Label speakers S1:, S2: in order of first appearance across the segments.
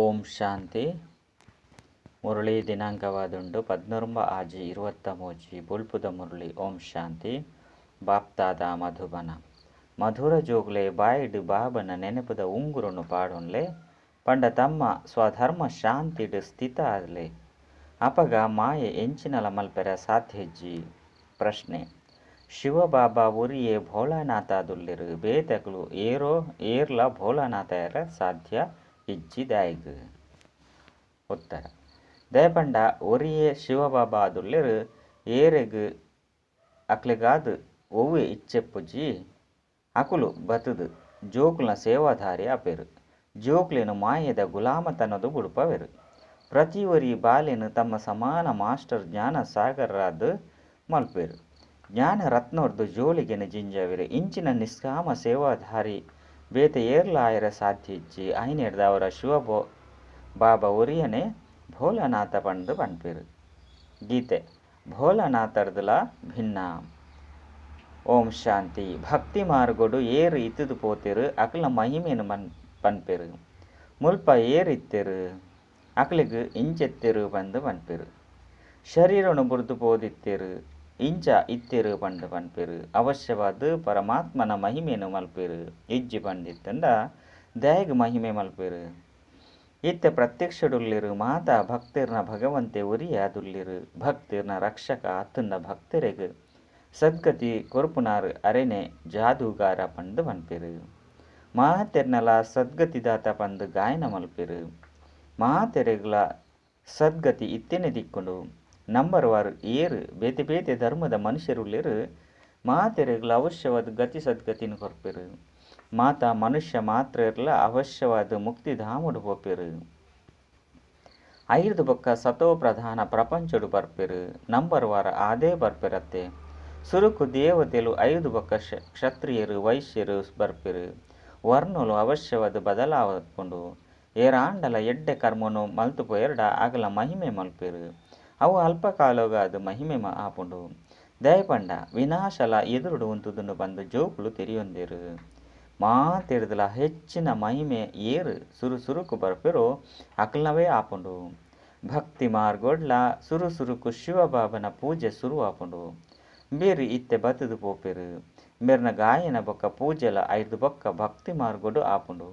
S1: ಓಂ ಶಾಂತಿ. ಮುರಳಿ ದಿನಾಂಕವಾದುಂಡು 19/6/23. ಬೊಲ್ಪುದ ಮುರಳಿ. ಓಂ ಶಾಂತಿ. ಬಾಪ್ತಾದ ಮಧುಬನ. ಮಧುರ ಜೋಗ್ಲೆ ಬಾಯಿಡ್ ಬಾಬನ ನೆನಪುದ ಉಂಗುರನು ಪಾಡೊನ್ಲೆ ಪಂಡ ತಮ್ಮ ಸ್ವಧರ್ಮ ಶಾಂತಿಡ್ ಸ್ಥಿತ ಆದ್ಲೆ. ಅಪಗ ಮಾಯೆ ಎಂಚಿನಲ ಮಲ್ಪೆರೆ ಸಾಧ್ಯಜ್ಜಿ. ಪ್ರಶ್ನೆ: ಶಿವಬಾಬಾ ಒರಿಯೇ ಭೋಳಾನಾಥಾದುಲ್ಲೆರ್, ಬೇತೆಕುಲು ಏರೋ ಏರ್ಲ ಭೋಳಾನಾಥಾಯೆರೆ ಸಾಧ್ಯ ಇಜ್ಜಿ ದಾಯೆಗ್? ಉತ್ತರ: ದಯಪಂಡ ಒರಿಯೇ ಶಿವಬಾಬಾ ಆದುಲ್ಲೆರ್. ಏರೆಗ್ ಅಕ್ಲೆಗಾದ್ ಒವ್ವೆ ಇಚ್ಛೆಪ್ಪುಜಿ ಅಕುಲು ಬತ್ತುದು ಜೋಕುಲ್ನ ಸೇವಾಧಾರಿ ಆಪೆರ್. ಜೋಕ್ಲೆನ್ ಮಾಯೆದ ಗುಲಾಮತನೊದು ಬುಡ್ಪಾವೆರ್. ಪ್ರತಿಯೊರಿ ಬಾಲೆನ್ ತಮ್ಮ ಸಮಾನ ಮಾಸ್ಟರ್ ಜ್ಞಾನ ಸಾಗರರಾದ್ ಮಲ್ಪುವೆರ್. ಜ್ಞಾನ ರತ್ನೊರ್ದು ಜೋಳಿಗೆನ್ ಜಿಂಜಾವೆರ್. ಇಂಚಿನ ನಿಷ್ಕಾಮ ಸೇವಾಧಾರಿ ಬೇತೆ ಏರ್ಲಾ ಆಯೆರೆ ಸಾಧ್ಯ ಇಜ್ಜಿ. ಆಯಿನೆಡ್ದಾವರ ಶಿವ ಬಾಬಾ ಒರಿಯನೇ ಭೋಲಾನಾಥ ಪಂದ್ ಪನ್ಪೆರ್. ಗೀತೆ ಭೋಲಾನಾಥಡ್ದಲಾ ಭಿನ್ನ. ಓಂ ಶಾಂತಿ. ಭಕ್ತಿ ಮಾರ್ಗೊಡು ಏರ್ ಇತ್ತುದು ಪೋತೆರ್ ಅಕ್ಲ್ನ ಮಹಿಮೆನ್ ಪನ್ಪೆರ್. ಮುಲ್ಪ ಏರ್ ಇತ್ತೆರ್ ಅಕ್ಲೆಗ್ ಇಂಚೆತ್ತೆರ್ ಪಂದ್ ಪನ್ಪೆರ್. ಶರೀರನು ಬುಡ್ದು ಪೋದಿತ್ತೆರ್ ಇಂಚ ಇತ್ತೆರ್ ಪಂದ್ ಪನ್ಪೆರ್. ಅವಶ್ಯವಾದ್ ಪರಮಾತ್ಮನ ಮಹಿಮೆನ್ ಮಲ್ಪುವೆರ್. ಇಜ್ಜಿ ಪಂದಿತ್ತುಂಡ ದಾಯೆಗ್ ಮಹಿಮೆ ಮಲ್ಪುವೆರ್? ಇತ್ತೆ ಪ್ರತ್ಯಕ್ಷಡುಲ್ಲೆರ್. ಮಾತಾ ಭಕ್ತೆರ್ನ ಭಗವಂತೆ ಒರಿಯೇ ಆದುಲ್ಲೆರ್. ಭಕ್ತೆರ್ನ ರಕ್ಷಕ ಅತ್ತುಂಡ ಭಕ್ತೆರೆಗ್ ಸದ್ಗತಿ ಕೊರ್ಪುನಾರ್ ಅರೆನೆ ಜಾದೂಗಾರ ಪಂದ್ ಪನ್ಪೆರ್. ಮಾತೆರ್ನಲ ಸದ್ಗತಿದಾತ ಪಂದ್ ಗಾಯನ ಮಲ್ಪುವೆರ್. ಮಾತೆರೆಗ್ಲಾ ಸದ್ಗತಿ ಇತ್ತೆನೆ ತಿಕ್ಕುಂಡು. ನಂಬರ್ ವಾರ್ ಏರ್ ಬೇತೆ ಬೇತೆ ಧರ್ಮದ ಮನುಷ್ಯರುಲ್ಲೆರ್ ಮಾತೆರೆಗ್ಲಾ ಅವಶ್ಯವಾದ ಗತಿ ಸದ್ಗತಿನ ಕೊರ್ಪೆರ್. ಮಾತಾ ಮನುಷ್ಯ ಮಾತ್ರೆರ್ಲ ಅವಶ್ಯವಾದ ಮುಕ್ತಿಧಾಮೊಡು ಪೋಪೆರ್. ಐರ್ದ್ ಬೊಕ್ಕ ಸತೋ ಪ್ರಧಾನ ಪ್ರಪಂಚೊಡು ಬರ್ಪೆರ್. ನಂಬರ್ ವಾರ್ ಆದೇ ಬರ್ಪೆರತ್ತೆ. ಸುರುಕು ದೇವತೆಲು ಐರ್ದ್ ಬೊಕ್ಕ ಕ್ಷತ್ರಿಯೆರ್ ವೈಶ್ಯೆರ್ ಬರ್ಪೆರ್. ವರ್ಣಲು ಅವಶ್ಯವಾದ್ ಬದಲಾಪುಂಡು. ಏರಾಂಡಲ ಎಡ್ಡೆ ಕರ್ಮೊನು ಮಲ್ತ್ ಪೋಯೆರ್ಡ ಅಗಲ್ನ ಮಹಿಮೆ ಮಲ್ಪುವೆರ್. ಅವು ಅಲ್ಪ ಕಾಲೊಗಾದ್ ಮಹಿಮೆ ಆಪುಂಡು. ದಾಯೆ ಪಂಡ ವಿನಾಶಲ ಎದುರುಡು ಉಂತುದುಂಡು ಪಂದ್ ಜೋಕುಲು ತೆರಿಯೊಂದೆರ್. ಮಾತೆಡ್ದಲ ಹೆಚ್ಚಿನ ಮಹಿಮೆ ಏರ್ ಸುರು ಸುರುಕು ಬರ್ಪೆರೋ ಅಕಲ್ನವೇ ಆಪುಂಡು. ಭಕ್ತಿ ಮಾರ್ಗೊಡ್ಲ ಸುರು ಸುರುಕು ಶಿವಬಾಬನ ಪೂಜೆ ಸುರು ಆಪುಂಡು. ಇಂಬೆರ್ ಇತ್ತೆ ಬತ್ತುದು ಪೋಪೆರ್. ಇಂಬೆರ್ನ ಗಾಯನ ಬೊಕ್ಕ ಪೂಜೆಲ ಐರ್ದ್ ಬೊಕ್ಕ ಭಕ್ತಿ ಮಾರ್ಗೊಡು ಆಪುಂಡು.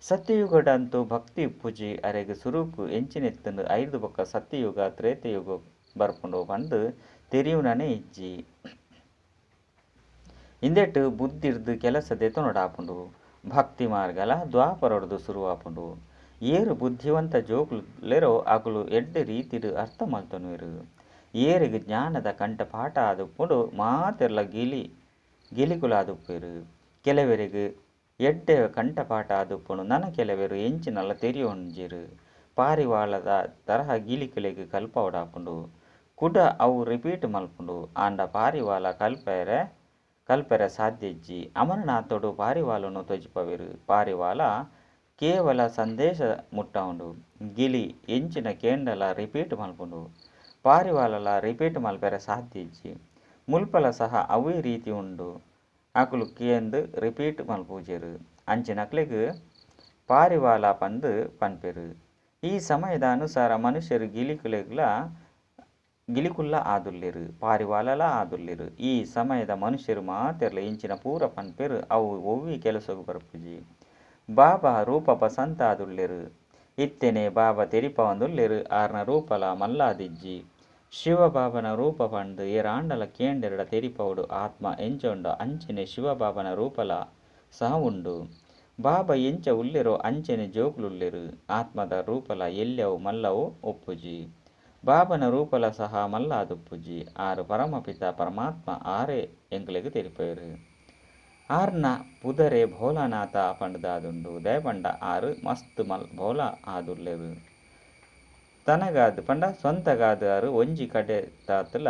S1: ಸತ್ಯಯುಗಡಂತೂ ಭಕ್ತಿ ಇಪ್ಪುಜಿ. ಅರೆಗ್ ಸುರುಕು ಎಂಚಿನ ಇತ್ತುಂಡು ಐರ್ದ್ ಬೊಕ್ಕ ಸತ್ಯಯುಗ ತ್ರೇತಾಯುಗ ಬರ್ಪುಂಡು ಪಂದ್ ತೆರಿಯುನನೇ ಇಜ್ಜಿ. ಇಂದೆಟ್ ಬುದ್ಧಿರ್ದ್ ಕೆಲಸ ದೆತೊನೊಡಾಪುಂಡು. ಭಕ್ತಿ ಮಾರ್ಗಲ ದ್ವಾಪರೊಡ್ದು ಸುರು ಆಪುಂಡು. ಏರ್ ಬುದ್ಧಿವಂತ ಜೋಕುಲುಲ್ಲೆರೋ ಅಕುಲು ಎಡ್ಡೆ ರೀತಿಡ್ ಅರ್ಥ ಮಲ್ತೊನುವೆರ್. ಏರೆಗ್ ಜ್ಞಾನದ ಕಂಠಪಾಠ ಆದುಪ್ಪುಂಡು ಮಾತೆರ್ಲಾ ಗಿಲಿಕುಲಾದುಪ್ಪುವೆರ್. ಕೆಲವೆರೆಗ್ ಎಡ್ಡೆ ಕಂಠಪಾಠ ಆದುಪ್ಪುಂಡು ನನ ಕೆಲವೆರ್ ಎಂಚಿನಲ ತೆರಿಯೊಂಜೆರ್. ಪಾರಿವಾಳದ ತರಹ ಗಿಳಿಕುಲೆಗ್ ಕಲ್ಪಾವೊಡಾಪುಂಡು. ಕುಡ ಅವು ರಿಪೀಟ್ ಮಲ್ಪುಂಡು. ಆಂಡ ಪಾರಿವಾಳ ಕಲ್ಪೆರೆ ಸಾಧ್ಯ ಇಜ್ಜಿ. ಅಮರನಾಥೊಡು ಪಾರಿವಾಳನ್ ತೋಜಿಪಾವೆರ್. ಪಾರಿವಾಳ ಕೇವಲ ಸಂದೇಶ ಮುಟ್ಟಾವುಂಡು. ಗಿಳಿ ಎಂಚಿನ ಕೇಂಡಲ ರಿಪೀಟ್ ಮಲ್ಪುಂಡು. ಪಾರಿವಾಳಲ ರಿಪೀಟ್ ಮಲ್ಪೆರೆ ಸಾಧ್ಯ ಇಜ್ಜಿ. ಮುಲ್ಪಲ ಸಹ ಅವ್ವೇ ರೀತಿ ಉಂಡು. ಅಕುಲು ಕೇಂದ್ ರಿಪೀಟ್ ಮಲ್ಪುಜೆರ್. ಅಂಚಿನಕ್ಲೆಗ್ ಪಾರಿವಾಳ ಪಂದ್ ಪನ್ಪೆರ್. ಈ ಸಮಯದ ಅನುಸಾರ ಮನುಷ್ಯರು ಗಿಳಿಕುಲೆಗ್ಲಾ ಗಿಳಿಕುಲ್ಲ ಆದುಲ್ಲೆರ್, ಪಾರಿವಾಳಲ ಆದುಲ್ಲೆರ್. ಈ ಸಮಯದ ಮನುಷ್ಯರು ಮಾತೆರ್ಲ ಇಂಚಿನ ಪೂರ ಪನ್ಪೆರ್. ಅವು ಒವ್ವೆ ಕೆಲಸಗ್ ಬರ್ಪುಜಿ. ಬಾಬಾ ರೂಪ ಬಸಂತ ಆದುಲ್ಲೆರ್. ಇತ್ತೆನೆ ಬಾಬಾ ತೆರಿಪಾವೊಂದುಲ್ಲೆರ್ ಆರ್ನ ರೂಪಲ ಮಲ್ಲಾದಿಜ್ಜಿ. ಶಿವಬಾಬನ ರೂಪ ಪಂದ್ ಏರಾಂಡಲ ಕೇಂಡೆರ್ಡ ತೆರಿಪಾವೊಡು ಆತ್ಮ ಎಂಚ ಉಂಡೋ ಅಂಚನೆ ಶಿವಬಾಬನ ರೂಪಲ ಸಹ ಉಂಡು. ಬಾಬಾ ಎಂಚ ಉಲ್ಲೆರೋ ಅಂಚನೆ ಜೋಕುಲು ಉಲ್ಲೆರ್. ಆತ್ಮದ ರೂಪಲ ಎಲ್ಯವು ಮಲ್ಲವು ಉಪ್ಪುಜಿ. ಬಾಬನ ರೂಪಲ ಸಹ ಮಲ್ಲಾದುಪ್ಪುಜಿ. ಆರ್ ಪರಮಪಿತ ಪರಮಾತ್ಮ ಆರೇ ಎಂಕ್ಲೆಗ್ ತೆರಿಪಾವೆರ್. ಆರ್ನ ಪುದರೇ ಭೋಲಾನಾಥ ಪಂಡ್ದಾದುಂಡು. ದಾಯೆ ಪಂಡ ಆರ್ ಮಸ್ತ್ ಭೋಲಾ ಆದುಲ್ಲೆರ್. ತನಗಾದ್ ಪಂಡ ಸ್ವಂತಗಾದ್ ಆರ್ ಒಂಜಿ ಕಡೆ ತಾತ್ಲ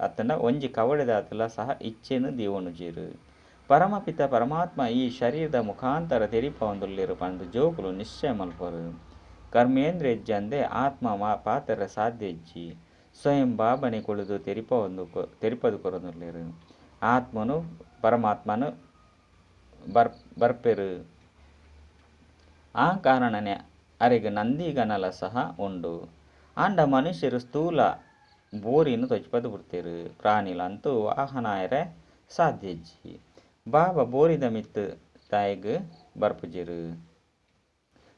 S1: ಅತ್ತುಂಡ ಒಂಜಿ ಕವಡೆದಾತ್ಲ ಸಹ ಇಚ್ಛೆನ್ ದೀವೊನುಜೆರ್. ಪರಮಪಿತ ಪರಮಾತ್ಮ ಈ ಶರೀರದ ಮುಖಾಂತರ ತೆರಿಪಾವೊಂದುಲ್ಲೆರ್ ಪಂದ್ ಜೋಕುಲು ನಿಶ್ಚಯ ಮಲ್ಪುವೆರ್. ಕರ್ಮೇಂದ್ರಿಯ ಇಜ್ಜಂದೆ ಆತ್ಮ ಪಾತೆರೆ ಸಾಧ್ಯ ಇಜ್ಜಿ. ಸ್ವಯಂ ಬಾಬನೆ ಕುಳ್ಳುದು ತೆರಿಪಾದ್ ಕೊರೊಂದುಲ್ಲೆರ್. ಆತ್ಮನು ಪರಮಾತ್ಮನು ಬರ್ಪೆರ್. ಆ ಕಾರಣನೆ ಅರೆಗ್ ನಂದಿಗಣಲ ಸಹ ಉಂಡು. ಆಂಡ ಮನುಷ್ಯೆರ್ ಸ್ಥೂಲ ಬೋರಿನ್ ತೊಜಿಪಾದ್ ಬುಡ್ತೆರ್. ಪ್ರಾಣಿಲು ಅಂತೂ ವಾಹನ ಆಯೆರೆ ಸಾಧ್ಯ ಇಜ್ಜಿ. ಬಾಬಾ ಬೋರಿದ ಮಿತ್ತ್ ದಾಯೆಗ್ ಬರ್ಪುಜೆರ್?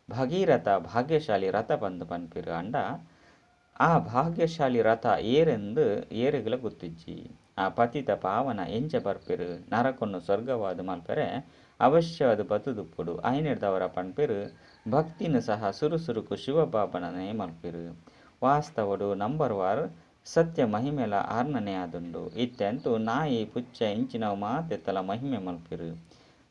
S1: ಭಗೀರಥ ಭಾಗ್ಯಶಾಲಿ ರಥ ಪಂದ್ ಪನ್ಪೆರ್. ಆಂಡ ಆ ಭಾಗ್ಯಶಾಲಿ ರಥ ಏರೆಂದ್ ಏರೆಗ್ಲ ಗೊತ್ತಿಜ್ಜಿ. ಆ ಪತಿತ ಪಾವನ ಎಂಚ ಬರ್ಪೆರ್? ನರಕನ್ ಸ್ವರ್ಗವಾದ್ ಮಲ್ಪೆರೆ ಅವಶ್ಯವಾದ್ ಬತ್ತುದುಪ್ಪೊಡು. ಆಯಿನೆಡ್ದಾವರ ಪನ್ಪೆರ್ ಭಕ್ತಿನ್ ಸಹ ಸುರು ಸುರುಕು ಶಿವಬಾಬನನೇ ಮಲ್ಪೆರ್. ವಾಸ್ತವಡ್ ನಂಬರ್ ವಾರ್ ಸತ್ಯ ಮಹಿಮೆಲ ಆರ್ನನೇ ಆದುಂಡು. ಇತ್ತೆ ಅಂತೂ ನಾಯಿ ಪುಚ್ಚೆ ಇಂಚಿನವು ಮಾತೆತ್ತಲ ಮಹಿಮೆ ಮಲ್ಪೆರ್.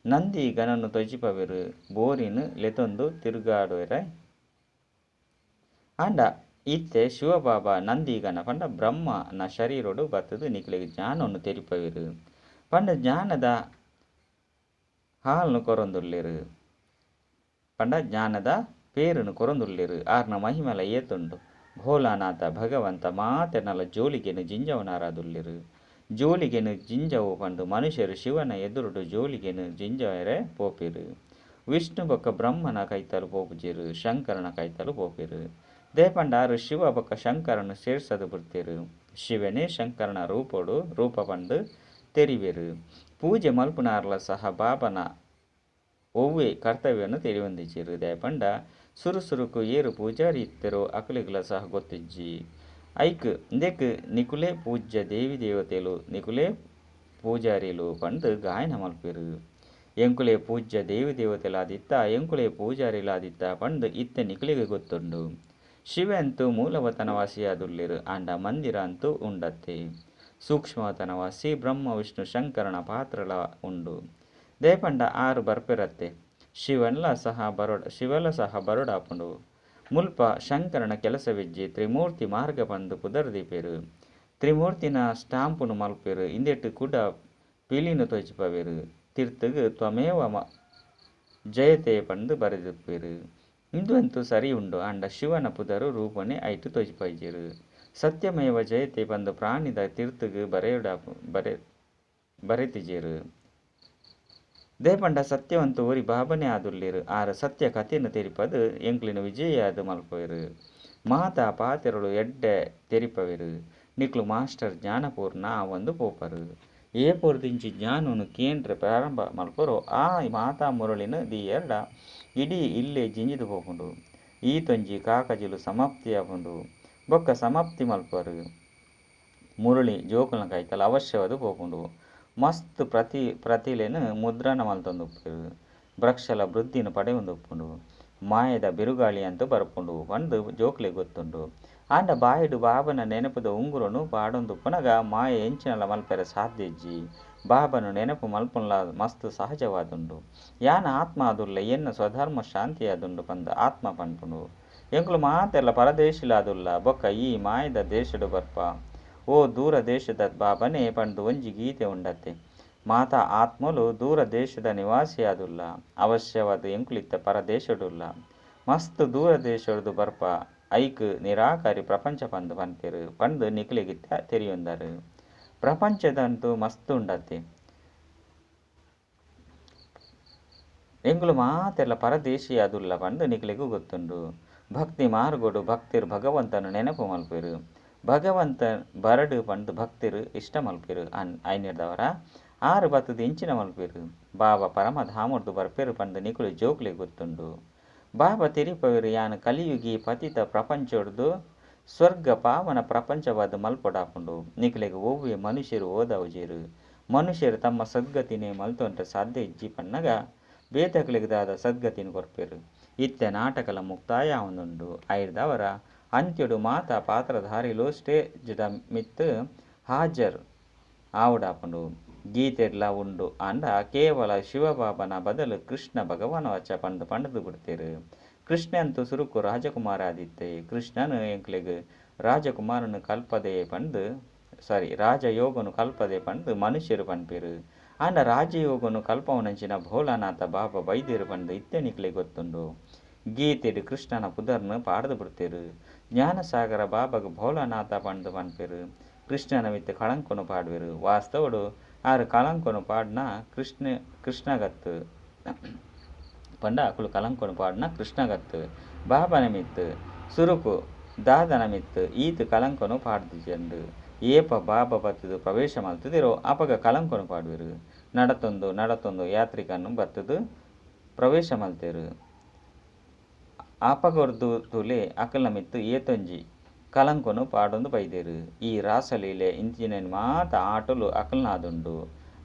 S1: ನಂದಿ ಗಣನ್ ತೋಜಿಪಾವೆರ್. ಬೋರಿನ್ ಲೆತೊಂದು ತಿರುಗಾಡುವೆರೆ. ಆಂಡ ಇತ್ತೆ ಶಿವಬಾಬಾ ನಂದಿಗಣ ಪಂಡ ಬ್ರಹ್ಮನ ಶರೀರೊಡು ಬತ್ತುದು ನಿಕಲೆಗ್ ಜ್ಞಾನೊನು ತೆರಿಪಾವೆರ್. ಪಂಡ ಜ್ಞಾನದ ಹಾಲ್ನ್ ಕೊರೊಂದುಲ್ಲೆರ್. ಪಂಡ ಜ್ಞಾನದ ಪೇರುನು ಕೊರೊಂದುಲ್ಲೆರ್. ಆರ್ನ ಮಹಿಮೆಲ ಏತುಂಡು. ಭೋಲಾನಾಥ ಭಗವಂತ ಮಾತೆರ್ನಲ ಜೋಳಿಗೆನ್ ಜಿಂಜಾವುನಾರಾದುಲ್ಲೆರ್. ಜೋಳಿಗೆನ್ ಜಿಂಜಾವು ಪಂದ್ ಮನುಷ್ಯೆರ್ ಶಿವನ ಎದುರುಡು ಜೋಳಿಗೆನ್ ಜಿಂಜಾಯೆರೆ ಪೋಪೆರ್. ವಿಷ್ಣು ಬೊಕ್ಕ ಬ್ರಹ್ಮನ ಕೈತಲ್ ಪೋಪುಜೆರ್. ಶಂಕರನ ಕೈತಲ್ ಪೋಪೆರ್. ದಾಯೆ ಪಂಡ ಆರ್ ಶಿವ ಬೊಕ್ಕ ಶಂಕರನ್ ಸೇರ್ಸದ್ ಬುಡ್ತೆರ್. ಶಿವನೇ ಶಂಕರನ ರೂಪೊಡು ರೂಪ ಪಂದ್ ತೆರಿವೆರ್. ಪೂಜೆ ಮಲ್ಪುನಾರ್ಲ ಸಹ ಬಾಬನ ಒವ್ವೇ ಕರ್ತವ್ಯನ್ ತೆರಿಯೊಂದಿಜ್ಜೆರ್. ದಾಯೆ ಪಂಡ ಸುರು ಸುರುಕು ಏರ್ ಪೂಜಾರಿ ಇತ್ತೆರೋ ಅಕಲೆಗ್ಲ ಸಹ ಗೊತ್ತಿಜ್ಜಿ. ಐಕ್ ಇಂದೆಕ್ ನಿಕುಲೇ ಪೂಜ್ಯ ದೇವಿ ದೇವತೆಲು ನಿಕುಲೇ ಪೂಜಾರಿಲು ಪಂದ್ ಗಾಯನ ಮಲ್ಪುವೆರ್. ಎಂಕುಲೇ ಪೂಜ್ಯ ದೇವಿ ದೇವತೆಲಾದಿತ್ತ ಎಂಕುಲೇ ಪೂಜಾರಿಲಾದಿತ್ತ ಪಂದ್ ಇತ್ತೆ ನಿಕಲೆಗ್ ಗೊತ್ತುಂಡು. ಶಿವೆ ಅಂತೂ ಮೂಲವತನವಾಸಿಯಾದುಲ್ಲೆರ್. ಆಂಡ ಮಂದಿರ ಅಂತೂ ಉಂಡತ್ತೆ. ಸೂಕ್ಷ್ಮವತನವಾಸಿ ಬ್ರಹ್ಮ ವಿಷ್ಣು ಶಂಕರನ ಪಾತ್ರಲ ಉಂಡು. ದಾಯೆ ಪಂಡ ಆರ್ ಬರ್ಪೆರತ್ತೆ. ಶಿವನ್ಲ ಸಹ ಬರೊಡ ಶಿವಲ ಸಹ ಬರೊಡಾಪುಂಡು. ಮುಲ್ಪ ಶಂಕರನ ಕೆಲಸವಿಜ್ಜಿ. ತ್ರಿಮೂರ್ತಿ ಮಾರ್ಗ ಪಂದ್ ಪುದರ್ ದೀಪೆರ್. ತ್ರಿಮೂರ್ತಿನ ಸ್ಟಾಂಪುನು ಮಲ್ಪುವೆರ್. ಇಂದೆಟ್ ಕುಡ ಪಿಲಿನ್ ತೋಜಿಪಾವೆರ್. ತಿರ್ತುಗ್ ತ್ವಮೇವ ಜಯತೆ ಪಂದ್ ಬರೆದಿಪ್ಪುವೆರ್. ಉಂದು ಅಂತೂ ಸರಿ ಉಂಡು. ಆಂಡ ಶಿವನ ಪುದರ್ ರೂಪನೇ ಐಟ್ ತೋಜಿಪಾಯಿಜೆರ್. ಸತ್ಯಮೇವ ಜಯತೆ ಪಂದ್ ಪ್ರಾಣಿದ ತಿರ್ತುಗ್ ಬರೆ ಬರೆತಿಜೆರ್. ದಾಯೆ ಪಂಡ ಸತ್ಯವಂತ ಒರಿ ಬಾಬನೇ ಆದುಲ್ಲೆರ್. ಆರ್ ಸತ್ಯ ಕಥೆನ್ ತೆರಿಪಾದ್ ಎಂಕ್ಲೆನ್ ವಿಜಯಾದ್ ಮಲ್ಪುವೆರ್. ಮಾತಾ ಪಾತೆರೊಲು ಎಡ್ಡೆ ತೆರಿಪಾವೆರ್. ನಿಕುಲು ಮಾಸ್ಟರ್ ಜ್ಞಾನಪೂರ್ಣ ಆವೊಂದು ಪೋಪರ್. ಏಪೊರ್ದಿಂಚಿ ಜ್ಞಾನೊನು ಕೇಂಡ್ರೆ ಪ್ರಾರಂಭ ಮಲ್ಪುವರೋ ಆ ಮಾತಾ ಮುರಳಿನ್ ದೀಯೆರ್ಡ ಇಡೀ ಇಲ್ಲೇ ಜಿಂಜಿದ್ ಪೋಪುಂಡು. ಈತೊಂಜಿ ಕಾಕಜಿಲು ಸಮಾಪ್ತಿ ಆಪುಂಡು. ಬೊಕ್ಕ ಸಮಾಪ್ತಿ ಮಲ್ಪುವರ್. ಮುರಳಿ ಜೋಕುಲ್ನ ಕೈತಲ್ ಅವಶ್ಯವಾದ್ ಪೋಪುಂಡು. ಮಸ್ತ್ ಪ್ರತಿ ಪ್ರತಿಲೆನ್ ಮುದ್ರಣ ಮಲ್ತೊಂದುಪ್ಪುವೆರ್. ವೃಕ್ಷಲ ವೃದ್ಧಿನ್ ಪಡೆಯೊಂದುಪ್ಪುಂಡು. ಮಾಯೆದ ಬಿರುಗಾಳಿ ಅಂತೂ ಬರ್ಪುಂಡು ಪಂದ್ ಜೋಕ್ಲೆಗ್ ಗೊತ್ತುಂಡು. ಆಂಡ ಬಾಯಿಡ್ ಬಾಬನ ನೆನಪುದ ಉಂಗುರೊನು ಪಾಡೊಂದುಪ್ಪುನಗ ಮಾಯೆ ಎಂಚಿನಲ ಮಲ್ಪೆರೆ ಸಾಧ್ಯ ಇಜ್ಜಿ. ಬಾಬನ ನೆನಪು ಮಲ್ಪುನಲ ಮಸ್ತ್ ಸಹಜವಾದುಂಡು. ಯಾನ್ ಆತ್ಮ ಆದುಲ್ಲೆ ಎನ್ನ ಸ್ವಧರ್ಮ ಶಾಂತಿಯಾದುಂಡು ಪಂದ್ ಆತ್ಮ ಪನ್ಪುಂಡು. ಎಂಕುಲು ಮಾತೆರ್ಲ ಪರದೇಶಿಲಾದುಲ್ಲ ಬೊಕ್ಕ ಈ ಮಾಯೆದ ದೇಶಡ್ ಬರ್ಪ. ಓ ದೂರ ದೇಶದ ಬಾಬನೇ ಪಂದ್ ಒಂಜಿ ಗೀತೆ ಉಂಡತ್ತೆ. ಮಾತಾ ಆತ್ಮಲು ದೂರ ದೇಶದ ನಿವಾಸಿಯಾದುಲ್ಲ. ಅವಶ್ಯವಾದ್ ಎಂಕುಲು ಇತ್ತೆ ಪರದೇಶಡುಲ್ಲ. ಮಸ್ತ್ ದೂರ ದೇಶಡ್ದ್ ಬರ್ಪ. ಐಕ್ ನಿರಾಕಾರಿ ಪ್ರಪಂಚ ಪಂದ್ ಪನ್ಪೆರ್ ಪಂದ್ ನಿಕಲೆಗ್ ಇತ್ತೆ ತೆರಿಯೊಂದರ್. ಪ್ರಪಂಚದಂತೂ ಮಸ್ತ್ ಉಂಡತ್ತೆ. ಎಂಕುಲು ಮಾತೆರ್ಲ ಪರದೇಶಿಯಾದುಲ್ಲ ಪಂದ್ ನಿಕಲೆಗ್ ಗೊತ್ತುಂಡು. ಭಕ್ತಿ ಮಾರ್ಗಡ್ ಭಕ್ತೆರ್ ಭಗವಂತನ ನೆನಪು ಮಲ್ಪುವೆರ್. ಭಗವಂತ ಬರಡ್ ಪಂದ್ ಭಕ್ತೆರ್ ಇಷ್ಟ ಮಲ್ಪುವೆರ್. ಐನೆಡ್ದಾವರ ಆರ್ ಬತ್ತುದು ಎಂಚಿನ ಮಲ್ಪುವೆರ್. ಬಾಬಾ ಪರಮಧಾಮಡ್ದ್ ಬರ್ಪೆರ್ ಪಂದ್ ನಿಕುಲು ಜೋಕ್ಲೆಗ್ ಗೊತ್ತುಂಡು. ಬಾಬಾ ತೆರಿಪಾವೆರ್ ಯಾನ್ ಕಲಿಯುಗಿ ಪತಿತ ಪ್ರಪಂಚೊಡ್ದು ಸ್ವರ್ಗ ಪಾವನ ಪ್ರಪಂಚವಾದ್ ಮಲ್ಪೊಡಾಪುಂಡು. ನಿಕಲೆಗ್ ಒವ್ವೇ ಮನುಷ್ಯೆರ್ ಓದಾವುಜೆರ್. ಮನುಷ್ಯೆರ್ ತಮ್ಮ ಸದ್ಗತಿನೇ ಮಲ್ತೊನ್ರೆ ಸಾಧ್ಯ ಇಜ್ಜಿ ಪನ್ನಗ ಬೇತೆಕ್ಲೆಗ್ ದಾದ ಸದ್ಗತಿನ್ ಕೊರ್ಪೆರ್. ಇತ್ತೆ ನಾಟಕಲ ಮುಕ್ತಾಯ ಆವೊಂದುಂಡು. ಐಡ್ದಾವರ ಅಂತ್ಯೊಡು ಮಾತಾ ಪಾತ್ರಧಾರಿಲು ಸ್ಟೇಜ್ ದ ಮಿತ್ತ್ ಹಾಜರ್ ಆವೊಡಾಪುಂಡು. ಗೀತೆಡ್ಲಾ ಉಂಡು ಆಂಡ ಕೇವಲ ಶಿವಬಾಬನ ಬದಲು ಕೃಷ್ಣ ಭಗವಾನ್ ವಾಚ ಪಂದ್ ಪಂಡ್ದ್ ಬುಡ್ತೆರ್. ಕೃಷ್ಣೆ ಅಂತೂ ಸುರುಕು ರಾಜಕುಮಾರೆ ಆದಿತ್ತೆ. ಕೃಷ್ಣನ್ ಎಂಕ್ಲೆಗ್ ರಾಜಕುಮಾರನ್ ಕಲ್ಪದೆ ಪಂದ್ ಸಾರಿ ರಾಜಯೋಗನು ಕಲ್ಪದೆ ಪಂದ್ ಮನುಷ್ಯೆರ್ ಪನ್ಪೆರ್. ಆಂಡ ರಾಜಯೋಗನು ಕಲ್ಪವುನಂಚಿನ ಭೋಲಾನಾಥ ಬಾಬಾ ಬೈದೆರ್ ಪಂದ್ ಇತ್ತೆ ನಿಕ್ಲೆಗ್ ಗೊತ್ತುಂಡು. ಗೀತೆಡ್ ಕೃಷ್ಣನ ಪುದರ್ನ್ ಪಾಡ್ದ್ ಬುಡ್ತೆರ್. ಜ್ಞಾನಸಾಗರ ಬಾಬಾಗ್ ಭೋಲಾನಾಥ ಪಂದ್ ಪನ್ಪೆರ್. ಕೃಷ್ಣನ ಮಿತ್ತ್ ಕಳಂಕನ್ ಪಾಡುವೆರ್. ವಾಸ್ತವಡ್ ಆರ್ ಕಳಂಕನ್ ಪಾಡ್ನ ಕೃಷ್ಣ ಕೃಷ್ಣಗತ್. ಪಂಡ ಅಕುಲು ಕಲಂಕೊನು ಪಾಡುನ ಕೃಷ್ಣಗತ್ತ್, ಬಾಬಾನ ಮಿತ್ತ್. ಸುರುಕು ದಾದನ ಮಿತ್ತ್ ಈತ್ ಕಲಂಕೊನು ಪಾಡ್ದಿಜೆರ್ಂಡ್. ಏಪ ಬಾಬಾ ಬತ್ತುದು ಪ್ರವೇಶ ಮಲ್ತುದೆರೋ ಅಪಗ ಕಲಂಕೊನು ಪಾಡುವೆರ್. ನಡತೊಂದು ನಡತೊಂದು ಯಾತ್ರಿಕನ್ ಬತ್ತುದು ಪ್ರವೇಶ ಮಲ್ತೆರ್. ಅಪಗೊರ್ದು ತೂಲೆ ಅಕಲ್ನ ಮಿತ್ತ್ ಏತೊಂಜಿ ಕಲಂಕೊನು ಪಾಡೊಂದು ಬೈದೆರ್. ಈ ರಾಸಲೀಲೆ ಇಂಚಿನೆನ್ ಮಾತ ಆಟೊಲು ಅಕಲ್ನಾದುಂಡು.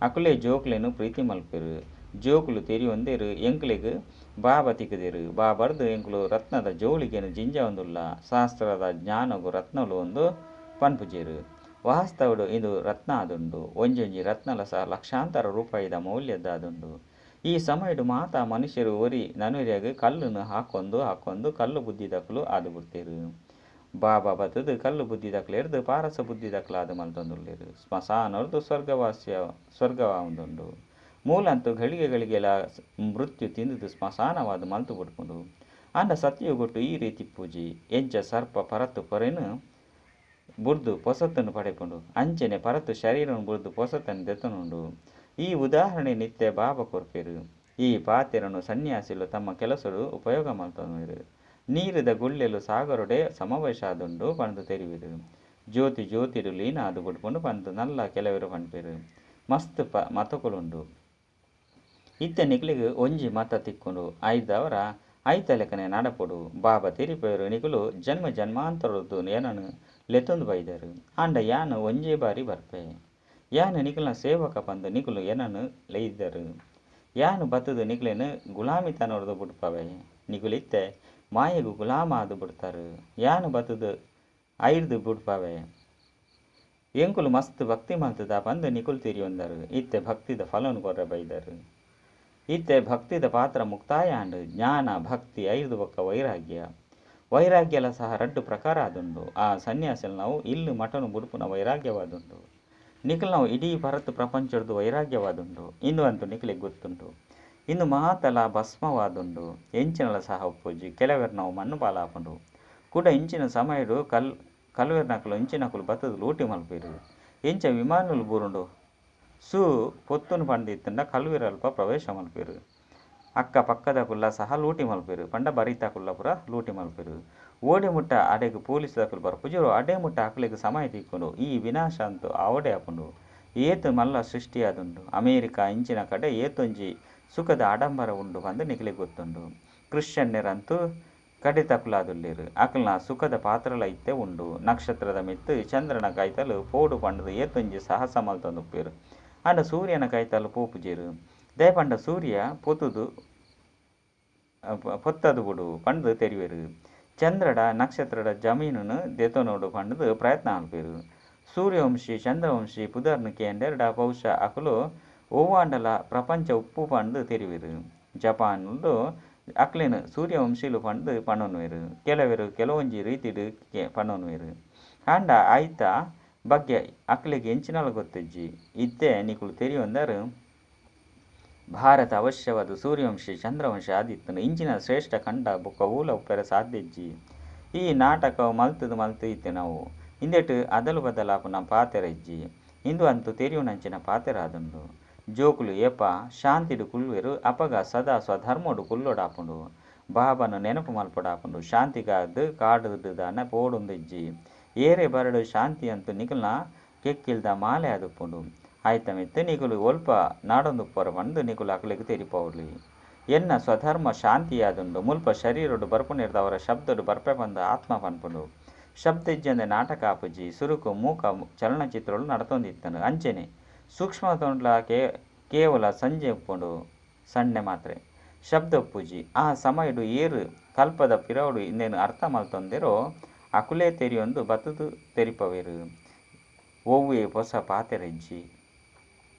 S1: ಅಕುಲೇ ಜೋಕ್ಲೆನ್ ಪ್ರೀತಿ ಮಲ್ಪೆರ್. ಜೋಕುಲು ತೆರಿಯೊಂದೆರ್ ಎಂಕ್ಲೆಗ್ ಬಾಬಾ ತಿಕ್ಕುದೆರ್. ಬಾಬಾರ್ದು ಎಂಕುಲು ರತ್ನದ ಜೋಳಿಗೆನ್ ಜಿಂಜಾವೊಂದುಲ್ಲ. ಶಾಸ್ತ್ರದ ಜ್ಞಾನೊಗು ರತ್ನಲು ಉಂದು ಪನ್ಪುಜೆರ್. ವಾಸ್ತವಡ್ ಇಂದು ರತ್ನ ಆದುಂಡು. ಒಂಜೊಂಜಿ ರತ್ನಲ ಸಹ ಲಕ್ಷಾಂತರ ರೂಪಾಯಿದ ಮೌಲ್ಯದಾದುಂಡು. ಈ ಸಮಯಡ್ ಮಾತಾ ಮನುಷ್ಯರು ಒರಿ ನನೊರಿಯಗ್ ಕಲ್ಲುನು ಹಾಕೊಂದು ಹಾಕೊಂದು ಕಲ್ಲು ಬುದ್ಧಿದಕುಲು ಆದ್ ಬುಡ್ತೆರ್. ಬಾಬಾ ಬತ್ತುದು ಕಲ್ಲು ಬುದ್ಧಿದಕ್ಲೆರ್ದ್ ಪಾರಸ ಬುದ್ಧಿದಕ್ಲಾದ್ ಮಲ್ತೊಂದುಲ್ಲೆರ್. ಸ್ಮಶಾನೊರ್ದು ಸ್ವರ್ಗವಾಸಿಯ ಸ್ವರ್ಗವಾದುಂಡು. ಮೂಲಂತೂ ಘಳಿಗೆ ಘಳಿಗೆಲ ಮೃತ್ಯು ತಿಂದುದು ಸ್ಮಶಾನವಾದ್ ಮಲ್ತು ಬುಡ್ಪುಂಡು. ಆಂಡ ಸತ್ಯಯುಗೊಟ್ಟು ಈ ರೀತಿ ಪೂಜೆ ಎಂಚ ಸರ್ಪ ಪರತು ಪೊರೆನ್ ಬುಡ್ದು ಪೊಸತನ್ನು ಪಡೆಪುಂಡು ಅಂಚನೆ ಪರತು ಶರೀರನ್ ಬುಡ್ದು ಪೊಸತನ್ನು ದೆತೊನುಂಡು. ಈ ಉದಾಹರಣೆ ನಿತ್ಯ ಬಾಬಾ ಕೊರ್ಪೆರ್. ಈ ಪಾತೆರನು ಸನ್ಯಾಸಿಲು ತಮ್ಮ ಕೆಲಸಡ್ ಉಪಯೋಗ ಮಲ್ತೊನುವೆರ್. ನೀರುದ ಗುಳ್ಳೆಲು ಸಾಗರೊಡೆ ಸಮಾವೇಶ ಆದುಂಡು ಪಂದ್ ತೆರಿವೆರ್. ಜ್ಯೋತಿ ಜ್ಯೋತಿಡ್ ಲೀನ ಆದ್ ಬುಡ್ಪುಂಡು ಪಂದ್ ನಲ್ಲ ಕೆಲವೆರ್ ಪನ್ಪೆರ್. ಮಸ್ತ್ ಮತಕುಲುಂಡು. ಇತ್ತೆ ನಿಕ್ಲೆಗ್ ಒಂಜಿ ಮತ ತಿಕ್ಕುಂಡು. ಐದಾವರ ಐತ ಲೆಕ್ಕನೆ ನಡಪೊಡು. ಬಾಬಾ ತೆರಿಪೆರ್ ನಿಕುಲು ಜನ್ಮ ಜನ್ಮಾಂತರೊರ್ದು ಎನನ್ ಲೆತ್ತೊಂದು ಬೈದರ್. ಆಂಡ ಯಾನ್ ಒಂಜೇ ಬಾರಿ ಬರ್ಪೆ. ಯಾನ್ ನಿಕಲ್ನ ಸೇವಕ ಪಂದ್ ನಿಕುಲು ಎನನ್ ಲೆಯ್ದರ್. ಯಾನ್ ಬತ್ತುದು ನಿಕ್ಲೆನ್ ಗುಲಾಮಿತನೊರ್ದು ಬುಡ್ಪವೆ. ನಿಕುಲು ಇತ್ತೆ ಮಾಯೆಗ್ ಗುಲಾಮ ಆದ್ ಬುಡ್ತಾರ್. ಯಾನ್ ಬತ್ತುದು ಐರ್ದ್ ಬುಡ್ಪವೆ. ಎಂಕುಲು ಮಸ್ತ್ ಭಕ್ತಿ ಮಲ್ತುದ ಪಂದ್ ನಿಕುಲು ತೆರಿಯೊಂದರ್. ಇತ್ತೆ ಭಕ್ತಿದ ಫಲನ್ ಕೊರ್ರೆ ಬೈದರ್. ಇತ್ತೆ ಭಕ್ತಿದ ಪಾತ್ರ ಮುಕ್ತಾಯ ಆಂಡ್. ಜ್ಞಾನ ಭಕ್ತಿ ಐರ್ದ್ ಬೊಕ್ಕ ವೈರಾಗ್ಯ. ವೈರಾಗ್ಯಲ ಸಹ ರಡ್ಡ್ ಪ್ರಕಾರ ಆದುಂಡು. ಆ ಸನ್ಯಾಸಿಲ್ ನಾವು ಇಲ್ಲ್ ಮಠನು ಬುಡ್ಪುನ ವೈರಾಗ್ಯವಾದುಂಡು. ನಿಕುಲು ನಾವು ಇಡೀ ಭರತ ಪ್ರಪಂಚೊರ್ದು ವೈರಾಗ್ಯವಾದುಂಡು. ಇಂದು ಅಂತೂ ನಿಕ್ಲೆಗ್ ಗೊತ್ತುಂಡು. ಇಂದು ಮಾತಲ ಭಸ್ಮವಾದುಂಡು. ಎಂಚಿನಲ ಸಹ ಉಪ್ಪುಜಿ. ಕೆಲವೆರ್ ನಾವು ಮಣ್ಣು ಪಾಲಾಪುಂಡು. ಕುಡ ಇಂಚಿನ ಸಮಯಡ್ ಕಲ್ವೆರ್ನಕುಲು ಇಂಚಿನಕುಲು ಬತ್ತುದು ಲೂಟಿ ಮಲ್ಪೆರ್. ಇಂಚ ವಿಮಾನಲು ಬೂರುಂಡು. ಸೂ ಪೊತ್ತುನು ಪಂದಿತ್ತುಂಡ ಕಲ್ವೆರ್ ಅಲ್ಪ ಪ್ರವೇಶ ಮಲ್ಪೆರ್. ಅಕ್ಕ ಪಕ್ಕದಕುಲ್ಲ ಸಹ ಲೂಟಿ ಮಲ್ಪೆರ್. ಪಂಡ ಬರಿತಕುಲ್ಲ ಪೂರ ಲೂಟಿ ಮಲ್ಪೆರ್. ಓಡೆ ಮುಟ್ಟ ಅಡೆಗ್ ಪೊಲೀಸ್ ದಕುಲು ಬರ್ಪುಜೆರೋ ಅಡೆ ಮುಟ್ಟ ಅಕ್ಲೆಗ್ ಸಮಯ ತಿಕ್ಕುಂಡು. ಈ ವಿನಾಶ ಅಂತೂ ಆವಡೆ ಆಪುಂಡು. ಏತ್ ಮಲ್ಲ ಸೃಷ್ಟಿಯಾದುಂಡು. ಅಮೇರಿಕಾ ಇಂಚಿನ ಕಡೆ ಏತೊಂಜಿ ಸುಖದ ಆಡಂಬರ ಉಂಡು ಪಂದ್ ನಿಕ್ಲೆಗ್ ಗೊತ್ತುಂಡು. ಕ್ರಿಶ್ಚಿಯನ್ನೆರಂತೂ ಕಡೆತಕುಲಾದುಲ್ಲೆರ್. ಅಕಲ್ನ ಸುಖದ ಪಾತ್ರಲ ಇತ್ತೆ ಉಂಡು. ನಕ್ಷತ್ರದ ಮಿತ್ತ್ ಚಂದ್ರನ ಕೈತಲ್ ಪೋಡು ಪಂಡುದು ಏತೊಂಜಿ ಸಾಹಸ ಮಲ್ತೊಂದುಪ್ಪೆರ್. ಆಂಡ ಸೂರ್ಯನ ಕೈತಲ್ ಪೋಪುಜೆರ್. ದಾಯೆ ಪಂಡ ಸೂರ್ಯ ಪೊತುದು ಪೊತ್ತದು ಬುಡು ಪಂದ್ ತೆರಿವೆರ್. ಚಂದ್ರಡ ನಕ್ಷತ್ರದ ಜಮೀನುನು ದೆತೊನೊಡು ಪಂಡುದು ಪ್ರಯತ್ನ ಮಲ್ಪೆರ್. ಸೂರ್ಯವಂಶಿ ಚಂದ್ರವಂಶಿ ಪುದರ್ನ್ ಕೇಂಡೆರ್ಡ ಬಹುಶಃ ಅಕುಲು ಒವ್ವಾಂಡಲ ಪ್ರಪಂಚ ಉಪ್ಪು ಪಂದ್ ತೆರಿವೆರ್. ಜಪಾನ್ ಅಕ್ಲೆನ್ ಸೂರ್ಯವಂಶಿಲು ಪಂದ್ ಪನೊನುವೆರ್. ಕೆಲವೆರ್ ಕೆಲವೊಂಜಿ ರೀತಿಡ್ ಪನೊನುವೆರ್. ಆಂಡ ಐತ ಬಗ್ಗೆ ಅಕ್ಲೆಗ್ ಎಂಚಿನಲ ಗೊತ್ತಿಜ್ಜಿ. ಇತ್ತೆ ನಿಕುಲು ತೆರಿಯೊಂದರ್ ಭಾರತ ಅವಶ್ಯವಾದ ಸೂರ್ಯವಂಶಿ ಚಂದ್ರವಂಶಿ ಆದಿತ್ತುಂಡು. ಇಂಚಿನ ಶ್ರೇಷ್ಠ ಖಂಡ ಬೊಕ್ಕ ಓಲ ಉಪ್ಪೆರೆ ಸಾಧ್ಯ ಇಜ್ಜಿ. ಈ ನಾಟಕ ಮಲ್ತುದು ಮಲ್ತು ಇತ್ತೆ ನಾವು. ಇಂದೆಟ್ ಅದಲು ಬದಲಾಪುನ ಪಾತೆರ ಇಜ್ಜಿ. ಇಂದು ಅಂತೂ ತೆರಿಯುನಂಚಿನ ಪಾತೆರ ಆದುಂಡು. ಜೋಕುಲು ಏಪ ಶಾಂತಿಡ್ ಕುಲ್ಲುವೆರ್ ಅಪಗ ಸದಾ ಸ್ವಧರ್ಮೊಡು ಕುಲ್ಲೊಡಾಪುಂಡು. ಬಾಬಾನ ನೆನಪು ಮಲ್ಪೊಡಾಪುಂಡು. ಶಾಂತಿಗಾದ್ ಕಾಡುದು ದಾನೆ ಪೋಡೊಂದಿಜ್ಜಿ. ಏರೇ ಬರಡು ಶಾಂತಿ ಅಂತೂ ನಿಕಲ್ನ ಕೆಕ್ಕಿಲ್ದ ಮಾಲೆ ಆದುಪ್ಪುಂಡು. ಆಯ್ತ ಮಿತ್ತ್ ನಿಕುಲು ಒಲ್ಪ ನಾಡೊಂದುಪ್ಪರ ಪಂದ್ ನಿಕುಲು ಅಕ್ಲೆಗ್ ತೆರಿಪಾವೊಲಿ. ಎನ್ನ ಸ್ವಧರ್ಮ ಶಾಂತಿಯಾದುಂಡು. ಮುಲ್ಪ ಶರೀರೊಡು ಬರ್ಪುನೆರ್ದಾವರ ಶಬ್ದಡ್ ಬರ್ಪೆ ಪಂದ್ ಆತ್ಮ ಪನ್ಪುಂಡು. ಶಬ್ದ ಇಜ್ಜಂದೆ ನಾಟಕ ಆಪುಜಿ. ಸುರುಕು ಮೂಕ ಚಲನಚಿತ್ರಲು ನಡತೊಂದಿತ್ತುಂಡು. ಅಂಚನೆ ಸೂಕ್ಷ್ಮತೊಂಡ್ಲ ಕೇವಲ ಸಂಜೆ ಉಪ್ಪುಂಡು. ಸಣ್ಣೆ ಮಾತ್ರೆ ಶಬ್ದ ಉಪ್ಪುಜಿ. ಆ ಸಮಯಡ್ ಏರ್ ಕಲ್ಪದ ಪಿರವುಡು ಇಂದೆನ್ ಅರ್ಥ ಮಲ್ತೊಂದೆರೋ ಅಕುಲೇ ತೆರಿಯೊಂದು ಬತ್ತುದು ತೆರಿಪವೆರ್. ಒವ್ವೇ ಪೊಸ ಪಾತೆರ ಇಜ್ಜಿ.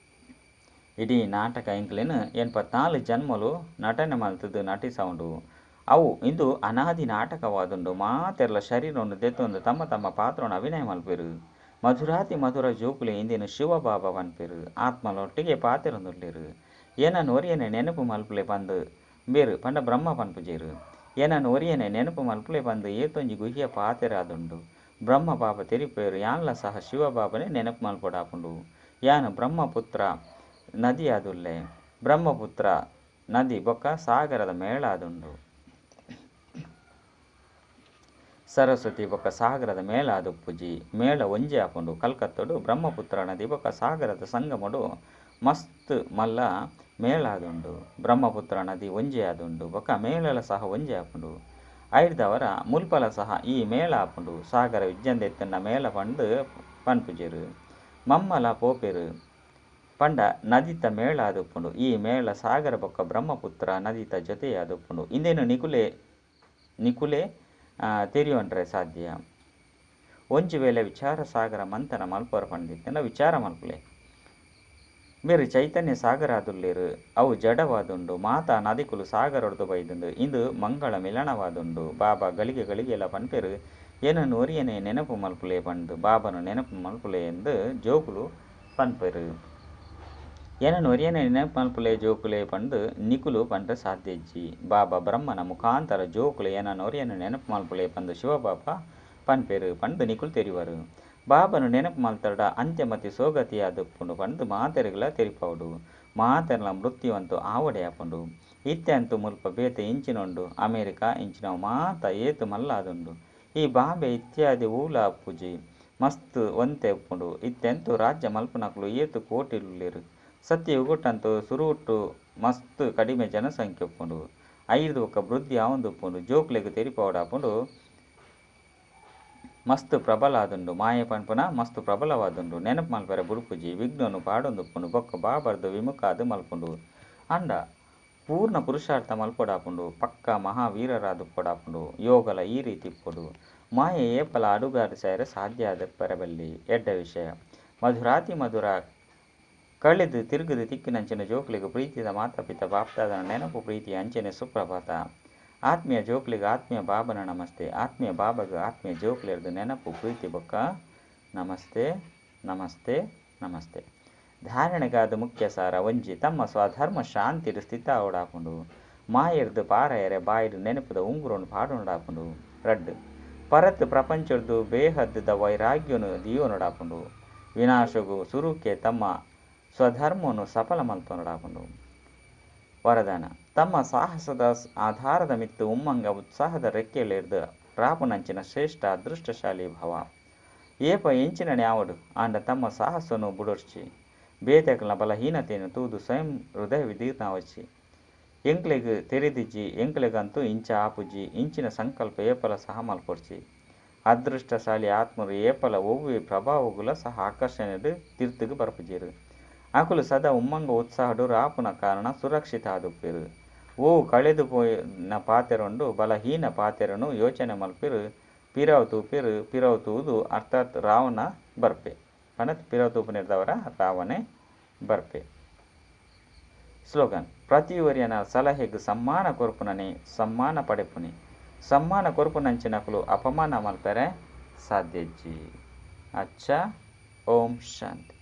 S1: ಇಡೀ ನಾಟಕ ಎಂಕ್ಲೆನ್ 84 ಜನ್ಮಲು ನಟನೆ ಮಲ್ತುದು ನಟಿಸವುಂಡು. ಅವು ಇಂದು ಅನಾದಿ ನಾಟಕವಾದುಂಡು. ಮಾತೆರ್ಲ ಶರೀರವನ್ನು ದೆತ್ತೊಂದು ತಮ್ಮ ತಮ್ಮ ಪಾತ್ರವನ್ನು ಅಭಿನಯ ಮಲ್ಪೆರ್. ಮಧುರಾತಿ ಮಧುರ ಜೋಕುಲೆ ಇಂದೆನ್ ಶಿವಬಾಬಾ ಪನ್ಪೆರ್. ಆತ್ಮಲೊಟ್ಟಿಗೆ ಪಾತೆರೊಂದುಲ್ಲೆರ್. ಎನನ್ ಒರಿಯನೆ ನೆನಪು ಮಲ್ಪುಲೆ ಪಂದ್ ಬೇರ್ ಪಂಡ ಬ್ರಹ್ಮ ಪನ್ಪುಜೆರ್. ಎನನ್ ಒರಿಯನೆ ನೆನಪು ಮಲ್ಪುಲೆ ಪಂದ್ ಏತೊಂಜಿ ಗುಹ್ಯ ಪಾತೆರ ಆದುಂಡು. ಬ್ರಹ್ಮ ಬಾಬಾ ತೆರಿಪೆರ್ ಯಾನ್ಲ ಸಹ ಶಿವಬಾಬನೇ ನೆನಪು ಮಲ್ಪೊಡಾಪುಂಡು. ಯಾನ್ ಬ್ರಹ್ಮಪುತ್ರ ನದಿಯಾದುಲ್ಲೆ. ಬ್ರಹ್ಮಪುತ್ರ ನದಿ ಬೊಕ್ಕ ಸಾಗರದ ಮೇಳ ಆದುಂಡು. ಸರಸ್ವತಿ ಬೊಕ್ಕ ಸಾಗರದ ಮೇಳ ಆದುಪ್ಪುಜಿ. ಮೇಳ ಒಂಜಿ ಆಪುಂಡು. ಕಲ್ಕತ್ತಡು ಬ್ರಹ್ಮಪುತ್ರ ನದಿ ಬೊಕ್ಕ ಸಾಗರದ ಸಂಗಮಡು ಮಸ್ತ್ ಮಲ್ಲ ಮೇಳ ಆದುಂಡು. ಬ್ರಹ್ಮಪುತ್ರ ನದಿ ಒಂಜಿ ಆದುಂಡು ಬೊಕ್ಕ ಮೇಳಲ ಸಹ ಒಂಜಿ ಆಪುಂಡು. ಐರ್ದವರ ಮುಲ್ಪಲ ಸಹ ಈ ಮೇಳ ಆಪುಂಡು. ಸಾಗರ ವಿಜ್ಜಂದೆತ್ತನ್ನ ಮೇಳ ಪಂದು ಪನ್ಪುಜೆರು. ಮಮ್ಮಲ ಪೋಪೆರು ಪಂಡ ನದಿತ ಮೇಳ ಆದುಪ್ಪುಂಡು. ಈ ಮೇಳ ಸಾಗರ ಬೊಕ್ಕ ಬ್ರಹ್ಮಪುತ್ರ ನದಿತ ಜೊತೆ ಆದುಪ್ಪುಂಡು. ಇಂದೇನು ನಿಕುಲೆ ನಿಕುಲೆ ತೆರಿಯೊಂಡ್ರೆ ಸಾಧ್ಯ. ಒಂಜಿ ವೇಳೆ ವಿಚಾರ ಸಾಗರ ಮಂಥನ ಮಲ್ಪುವರ ಪಂಡಿತ್ತನ ವಿಚಾರ ಮಲ್ಪುಲೆ. ಮೇರು ಚೈತನ್ಯ ಸಾಗರ ಆದುಲ್ಲೇರು. ಅವು ಜಡವಾದುಂಡು. ಮಾತಾ ನದಿಕುಲು ಸಾಗರೊಡ್ದು ಬೈದುಂಡು. ಇಂದು ಮಂಗಳ ಮಿಲನವಾದುಂಡು. ಬಾಬಾ ಗಳಿಗೆ ಗಳಿಗೆಲ ಪನ್ಪೆರು ಏನನ್ನು ಒರಿಯನೆ ನೆನಪು ಮಲ್ಪುಲೆ ಪಂದು ಬಾಬಾನು ನೆನಪು ಮಲ್ಪುಲೆ ಎಂದು ಜೋಕುಲು ಪನ್ಪೆರು. ಏನನ್ನು ಒರಿಯನೆ ನೆನಪು ಮಲ್ಪುಲೆ ಜೋಕುಲೆ ಪಂದು ನಿಕುಲು ಪಂಡ್ರೆ ಸಾಧ್ಯ ಇಜ್ಜಿ. ಬಾಬಾ ಬ್ರಹ್ಮನ ಮುಖಾಂತರ ಜೋಕುಲೆ ಏನನ್ನು ಒರಿಯನೆ ನೆನಪು ಮಲ್ಪುಲೆ ಪಂದು ಶಿವಬಾಬಾ ಪನ್ಪೆರು ಪಂದು ನಿಕುಲು ತೆರಿವರು. ಬಾಬನು ನೆನಪು ಮಲ್ತಡ ಅಂತ್ಯಮತಿ ಸೋಗತಿಯಾದುಪ್ಪುಂಡು ಪಂದು ಮಾತೆರೆಗ್ಲ ತೆರಿಪೌಡು. ಮಾತೆರ್ಲ ಮೃತ್ಯುವಂತು ಆವಡೆ ಆಪುಂಡು. ಇತ್ತೆ ಅಂತೂ ಮುಲ್ಪ ಬೇತೆ ಇಂಚಿನೊಂಡು ಅಮೇರಿಕಾ ಇಂಚಿನವು ಮಾತ ಏತು ಮಲ್ಲಾದುಂಡು. ಈ ಬಾಂಬೆ ಇತ್ಯಾದಿ ಊಲ ಉಪ್ಪುಜಿ. ಮಸ್ತ್ ಒಂತೆ ಉಪ್ಪುಂಡು. ಇತ್ತೆಂತೂ ರಾಜ್ಯ ಮಲ್ಪುನಕುಲು ಏತು ಕೋಟಿಲುಲ್ಲೆರು. ಸತ್ಯಯುಗಟ್ಟಂತೂ ಸುರುಟು ಮಸ್ತ್ ಕಡಿಮೆ ಜನಸಂಖ್ಯೆ ಉಪ್ಪುಂಡು. ಐದು ಬೊಕ್ಕ ವೃದ್ಧಿ ಆವೊಂದು ಉಪ್ಪುಂಡು. ಜೋಕ್ಲೆಗ್ ತೆರಿಪವಡಾಪುಂಡು. ಮಸ್ತ್ ಪ್ರಬಲ ಆದುಂಡು. ಮಾಯೆ ಪನ್ಪುನ ಮಸ್ತ್ ಪ್ರಬಲವಾದುಂಡು. ನೆನಪು ಮಲ್ಪರೆ ಬುಡುಪುಜಿ. ವಿಘ್ನನು ಪಾಡೊಂದುಪ್ಪುಂಡು. ಬೊಕ್ಕ ಬಾಬರ್ದು ವಿಮುಖಾದ ಮಲ್ಪುಂಡು. ಅಂಡ ಪೂರ್ಣ ಪುರುಷಾರ್ಥ ಮಲ್ಪೊಡಾಪುಂಡು. ಪಕ್ಕ ಮಹಾವೀರರಾದುಪ್ಪೊಡಾಪುಂಡು. ಯೋಗಲ ಈ ರೀತಿ ಇಪ್ಪೊಡು. ಮಾಯೆ ಏಪಲ ಅಡುಗಾಡು ಸೇರೆ ಸಾಧ್ಯ ಆದ ಪರಬಲ್ಲಿ. ಎಡ್ಡ ವಿಷಯ. ಮಧುರಾತಿ ಮಧುರ ಕಳೆದು ತಿರುಗದು ತಿಕ್ಕಿನಂಚಿನ ಜೋಕ್ಲೆಗ್ ಪ್ರೀತಿದ ಮಾತಾಪಿತ ಬಾಪ್ದಾದನ ನೆನಪು ಪ್ರೀತಿ ಅಂಚನೆ ಸುಪ್ರಭಾತ. ಆತ್ಮೀಯ ಜೋಕ್ಲೆಗ್ ಆತ್ಮೀಯ ಬಾಬನ ನಮಸ್ತೆ. ಆತ್ಮೀಯ ಬಾಬಗ ಆತ್ಮೀಯ ಜೋಕ್ಲೆರ್ದು ನೆನಪು ಪ್ರೀತಿ ಬೊಕ್ಕ ನಮಸ್ತೆ ನಮಸ್ತೆ ನಮಸ್ತೆ. ಧಾರಣೆಗಾದ ಮುಖ್ಯ ಸಾರ ಒಂಜಿ ತಮ್ಮ ಸ್ವಧರ್ಮ ಶಾಂತಿಡ್ ಸ್ಥಿತ ಆವಡಾಪುಂಡು. ಮಾಯೆರ್ದು ಪಾರಾಯರೆ ಬಾಯಿಡ್ ನೆನಪುದ ಉಂಗುರೊನು ಪಾಡೊಂಡಾಪುಂಡು. ರಡ್ಡ್ ಪರತ್ ಪ್ರಪಂಚೊರ್ದು ಬೇಹದ್ದ ವೈರಾಗ್ಯನು ದೀವೊನೊಡಾಪುಂಡು. ವಿನಾಶಗು ಸುರುಕೆ ತಮ್ಮ ಸ್ವಧರ್ಮವನ್ನು ಸಫಲ ಮಲ್ತೊನೊಡಾಪುಂಡು. ವರದಾನ ತಮ್ಮ ಸಾಹಸದ ಆಧಾರದ ಮಿತ್ತು ಉಮ್ಮಂಗ ಉತ್ಸಾಹದ ರೆಕ್ಕೆಲೆರ್ದು ರಾಪುನಂಚಿನ ಶ್ರೇಷ್ಠ ಅದೃಷ್ಟಶಾಲಿ ಭವ. ಏಪ ಎಂಚಿನ ನ್ಯಾವಡು ಆಂಡ ತಮ್ಮ ಸಾಹಸನು ಬುಡೊರ್ಚಿ. ಬೇತೆಕಲ್ನ ಬಲಹೀನತೆಯನ್ನು ತೂದು ಸ್ವಯಂ ಹೃದಯ ವಿದೀರ್ಣವಚ್ಚಿ. ಎಂಕ್ಲೆಗ್ ತೆರಿದಿಜ್ಜಿ ಎಂಕ್ಲೆಗಂತೂ ಇಂಚ ಆಪುಜಿ ಇಂಚಿನ ಸಂಕಲ್ಪ ಏಪಲ ಸಹ ಮಲ್ಪೊರ್ಚಿ. ಅದೃಷ್ಟಶಾಲಿ ಆತ್ಮರು ಏಪಲ ಒವ್ವೆ ಪ್ರಭಾವಗುಲ ಸಹ ಆಕರ್ಷಣೆಡ್ ತಿರ್ತುಗು ಬರ್ಪುಜೆರು. ಅಕುಲು ಸದಾ ಉಮ್ಮಂಗ ಉತ್ಸಾಹಡು ರಾಪುನ ಕಾರಣ ಸುರಕ್ಷಿತ ಆದುಪ್ಪೆರು. ಓ ಕಳೆದು ಪೋಯಿನ ಪಾತೆರೊಂಡು ಬಲಹೀನ ಪಾತೆರನು ಯೋಚನೆ ಮಲ್ಪೆರು. ಪಿರವು ತೂಪೆರು. ಪಿರವು ತೂದು ಅರ್ಥಾತ್ ರಾವಣ ಬರ್ಪೆ. ಪಂಡ ಪಿರವು ತೂಪುನಿರ್ದವರ ರಾವಣೆ ಬರ್ಪೆ. ಸ್ಲೋಗನ್ ಪ್ರತಿಯೊರಿಯನ ಸಲಹೆಗ್ ಸಮ್ಮಾನ ಕೊರ್ಪುನನೆ ಸಮ್ಮಾನ ಪಡೆಪುನಿ. ಸಮ್ಮಾನ ಕೊರ್ಪುನಂಚಿನಕುಲು ಅಪಮಾನ ಮಲ್ಪೆರೆ ಸಾಧ್ಯಜ್ಜಿ. ಅಚ್ಚ ಓಂ ಶಾಂತಿ.